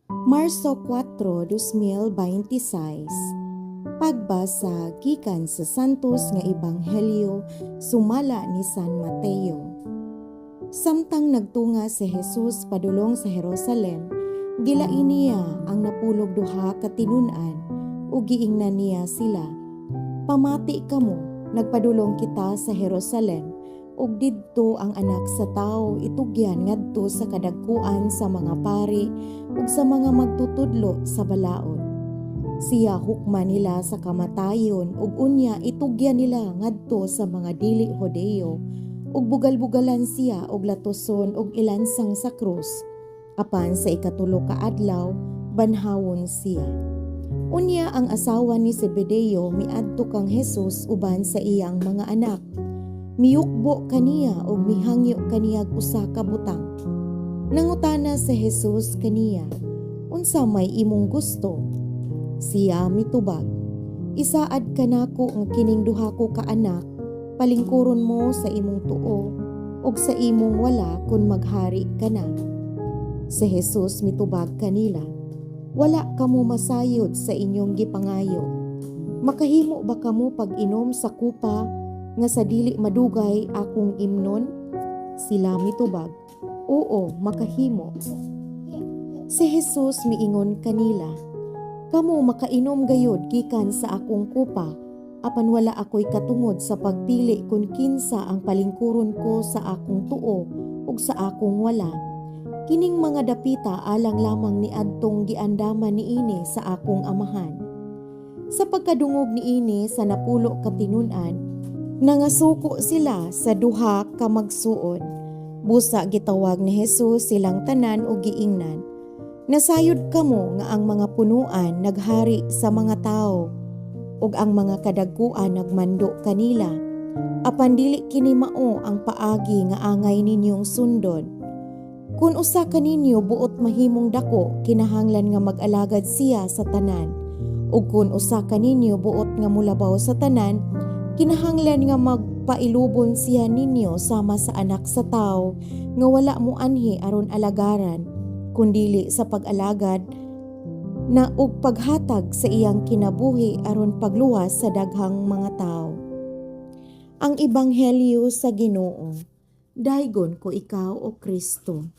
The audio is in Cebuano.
Marso 4, 2026. Pagbasa gikan sa Santos nga Ebanghelyo sumala ni San Mateo. Samtang nagtunga si Jesus padulong sa Jerusalem, gilain niya ang napulog duha ka tinun-an ug giingnan niya sila, "Pamati kamo, nagpadulong kita sa Jerusalem ug didto ang Anak sa Tawo itugyan ngadto sa kadagkuan sa mga pari ug sa mga magtutudlo sa balaod. Siya hukman nila sa kamatayon ug unya itugyan nila ngadto sa mga dili Hudeo ug bugal-bugalan siya og latuson ug ilansang sa krus. Apan sa ikatulo ka adlaw banhawon siya." Unya ang asawa ni Zebedeo miadto kang Jesus uban sa iyang mga anak. Miyukbo kaniya ug mihangyo kaniyag usa ka butang. Nangutana si Jesus kaniya, "Unsa may imong gusto?" Siya mitubag, "Isaad kanako nga kining duha ko ka anak palingkuron mo sa imong tuo ug sa imong wala kun maghari ka na." Si Jesus mitubag kanila, "Wala kamo masayod sa inyong gipangayo. Makahimo ba kamo pag-inom sa kupa nga sa dili madugay akong imnon?" Sila mitubag, "Oo, makahimo." Si Jesus miingon kanila, "Kamo makainom gayud gikan sa akong kupa, apan wala ako'y katungod sa pagpili kung kinsa ang palingkuron ko sa akong tuo ug sa akong wala. Kining mga dapita alang lamang ni adtong giandaman niini sa akong Amahan." Sa pagkadungog niini sa napulo ka tinun-an, nangasuko sila sa duha ka magsuon. Busa gitawag ni Jesus silang tanan ug giingnan, "Nasayod kamo nga ang mga punuan naghari sa mga tao ug ang mga kadagkuan nagmando kanila. Apan dili kini mao ang paagi nga angay ninyong sundon. Kung usa kaninyo buot mahimong dako, kinahanglan nga mag-alagad siya sa tanan. Ug kung usa kaninyo buot nga mulabaw sa tanan, kinahanglan nga magpailubon siya ninyo sama sa Anak sa Tawo nga wala moanhi aron alagaran, kundili sa pag-alagad na ug paghatag sa iyang kinabuhi aron pagluwas sa daghang mga tawo." Ang Ebanghelyo sa Ginoo. Daygon ko ikaw, o Kristo.